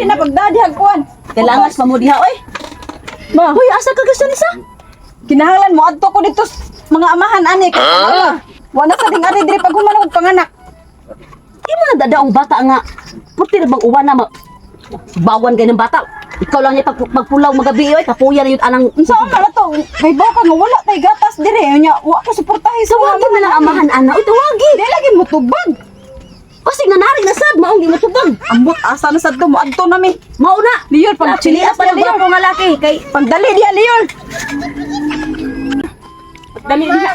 na pagdadi hagkuan. Kailangan pa mo diha oy. Ma, Hoy, asa ka gusto nisa? kinahanglan mo adto ko dito mga amahan ani kay huh? Wala sa ding ari diri pag human og panganak. Di mo na dadaong bata nga. Puti na bang uwan na bawan gay ng bata. Ikaw lang niya pagpulaw magabi oy, kapuya na yun anang Unsa man na to? Kay baka nga wala tay gatas diri nya wa ko suportahi sa mga Tawagin na lang amahan ana. Oy, tawagi. Di lagi mo tubag. Kasi nanari na sad maong di mo tubag. Ambot asa na sad to mo adto na mi. Mao na. Liyor pag Piliha pa ng Liyor. gwapo nga laki kay Pagdali diha Liyor. Pagdali diha.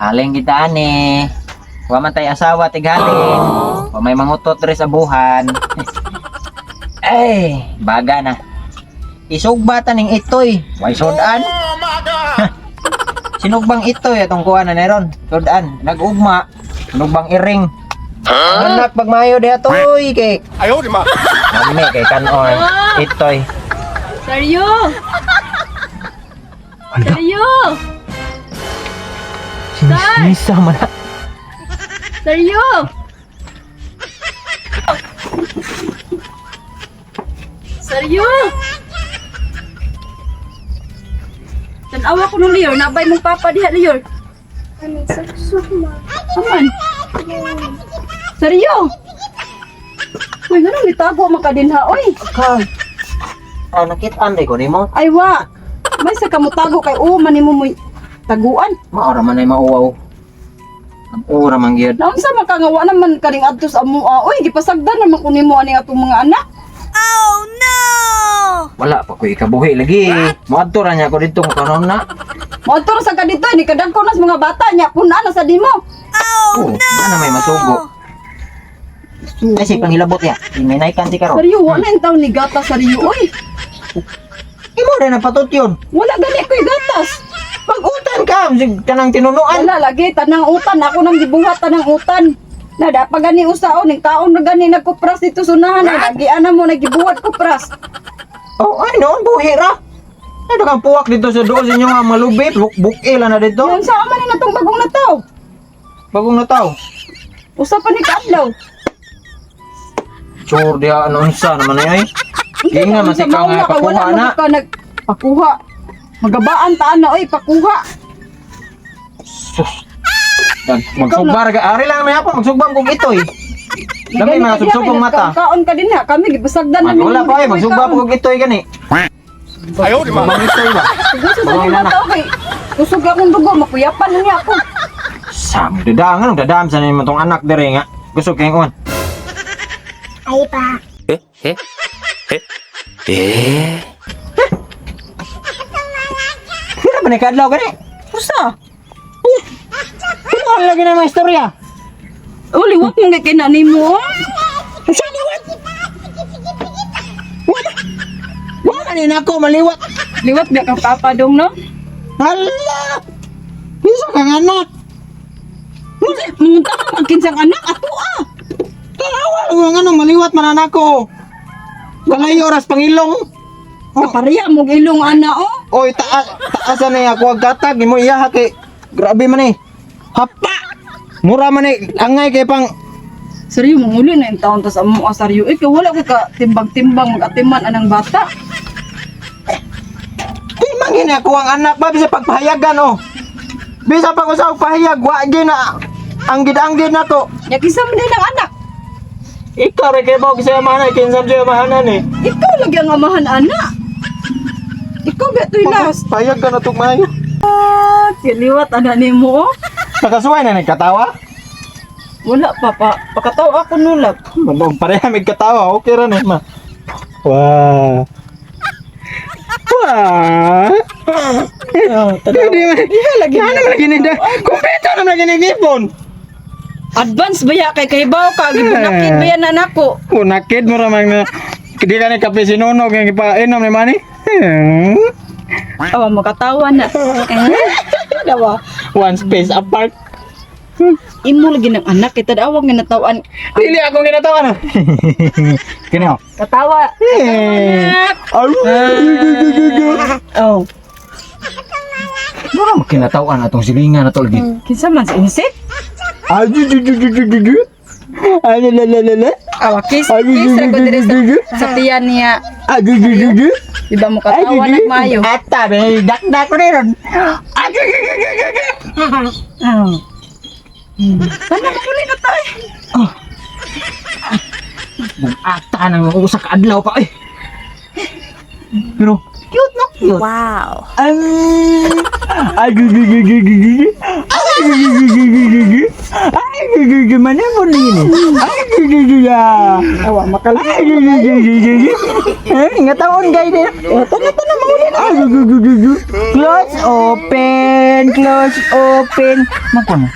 Halin kita ani. Wa man tay asawa tighalin. Wa may mangutot diri sa buhan. Ay, baga na. Isugba ta ning itoy. Way sudan. Sinugbang itoy atong kuha na neron. Sudan, nag-ugma. Sinugbang iring. Anak pagmayo diha toy kay. Ayaw, di ma. Mami kay kanon. Itoy. Seryo. Seryo. Sinisa man. Na. Seryo. Seryo. Tanawa ko nung Lior, nabay mong papa diha Lior. Aman. Seryo. Uy, ganun nitago man ka din ha, oy. Ka. Ah, nakitaan day ko nimo. Ay wa. May sa kamutago kay o man nimo mo'y taguan. Maora man ay mauwaw. Ang ura man gyud. Naunsa man ka nga wa naman kaning adto sa amoa. Oy, gipasagdan naman ko nimo ani atong mga anak. Wala pa ko ikabuhi lagi. Moadto ra niya ako dito kanon na. Moadto ra sa ka dito ni kadagko nas mga bata nya puna na sa dimo. Oh, na may masugo. Ay, si pangilabot ya. May naikan si karon. Seryo, wa na yung taon ni gatas sa Rio, oy. Imo rin napatot yun. Wala gani ko'y gatas. Pag-utan ka, sig kanang tinunuan. Wala lagi tanang utan ako nang gibuhat tanang utan. Na da pa gani usaon ning kaon na gani nagkupras dito sunahan ay lagi ana mo nagibuhat kupras. Oh, ay noon buhi ra. Ano kang puwak dito sa doon sa inyo nga malubi, bukila na dito. Yun sa man na natong bagong nataw. Bagong nataw. Usa pa ni kaadlaw. Sure diha ano unsa naman ay. Di nga man si ka nga Wala pakuha man na. ka nag pakuha. Magabaan taan na oy pakuha. Sus. Magsugbar ka. Ari lang may hapon magsugbar kog itoy. Dami mga sugsugong mata. Kaon ka din ha kami gibasagdan namin. Wala pa ay magsugbar kog itoy gani. Ayaw, di ma. Mang itoy ba? Gusto sa Mga mga anak. tao kay kusog akong dugo makuyapan na niya ako. Sam, dadangan ang dadam sa nimo tong anak dere nga. Gusto kayong uwan. Eh? Pila ba ni kaadlaw gani? Usa. Pila lagi na mga istorya. O liwat mong kay nani mo. Unsa liwat? Wala. Wala ni nako maliwat. Liwat ba kang papa dong no? Hala. Bisa kang anak. Munta ka magkinsang anak ato ah. Tanawa lang ang ano maliwat man anak ko. Walay oras pangilong. Kapareha mong ilong ana oh. Oy, taas taasan na ako ang katag imo iya kay grabe man eh. Hapa. Mura man eh angay kay pang Seryo manguli na yung taon tas amo ah, seryo. Ikaw wala ka timbang-timbang magatiman anang bata. Di man gini ako ang anak ba bisa pagpahayagan oh. Bisa pag usa og pahayag wa gina ang gid-anggid nako. Nya kinsa man din ang anak. Ikaw ra kay bao kisaya mahanan kinsam siya mahanan eh. Ikaw lagi ang amahan ana. Ikaw ba to'y last? Pahayag ka na tug maayo. Ah, Kiliwat ana nimo oh. Nakasuway na nagkatawa. Wala pa pa. Pakataw ako nulab. Mabog pareha mig katawa okay ra ni ma. Wah. Wah. Hindi man. Lagi. Ano man lagi ninda? Kumpleto naman lagi ni gipon. Advance ba ya kay kahibaw ka gibunakit ba yan anak ko? Unakid mo ramang na. Di ka ni kape sinunog yung ipainom ni Manny. Oh, makatawa na. Eh, dawa. One space apart. Imo lagi ng anak kita dawang nga natawan. Dili akong ginatawan. Ah. Kini oh. Katawa. Eh. Oh. Mura mo kinatawan atong silingan ato lagi. Kinsa man sa insect? Ay, ju ju ju ju ju ju ju. Ay, la la la la. Awa, kiss, kiss ra ko diri sa tiyan niya. Ay, ju ju ju ju. Di ba mo katawa ng maayo? Ata, may dakdak ko rin. Ay, ju ju ju ju ju ju. Tana, mahuli na tayo. Ata nang usa ka adlaw pa eh. Pero cute no? Cute. Wow. Ay, ju ju ju ju ju ju. Ay, ju ju ju ju ju ju. Ay, ju ju ju mana mo ni ni. Ay, ju ju ju ya. Awa, makal. Ay, ju ju ju ju ju ju. Eh, nga taon gay din. Tana, tana, mahuli na. Ay, ju ju ju ju ju. Close open, close open. Mako na.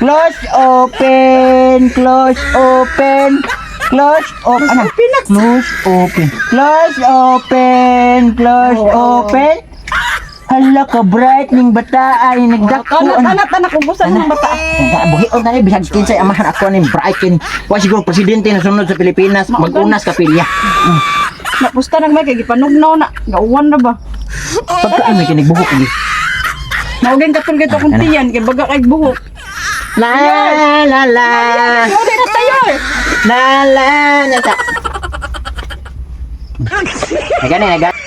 Close open, close open. Close open. Ano? Close open. Close open, close open. Hala ka bright ning bata ay nagdako. Tana, tana, tana, kubusan ng bata. Buhi on tayo bisag kinsay amahan ako ning bright kini. Wa siguro presidente na sunod sa Pilipinas mag-unas kapilya. Napusta nang may kay gipanugnaw na. Gauwan na ba? Pagkaan may kinig buhok gi. Maugin katol gito akong tiyan kay baga kay buhok. La la la. Mahuli na tayo. Eh. La la la. Nagani nagani.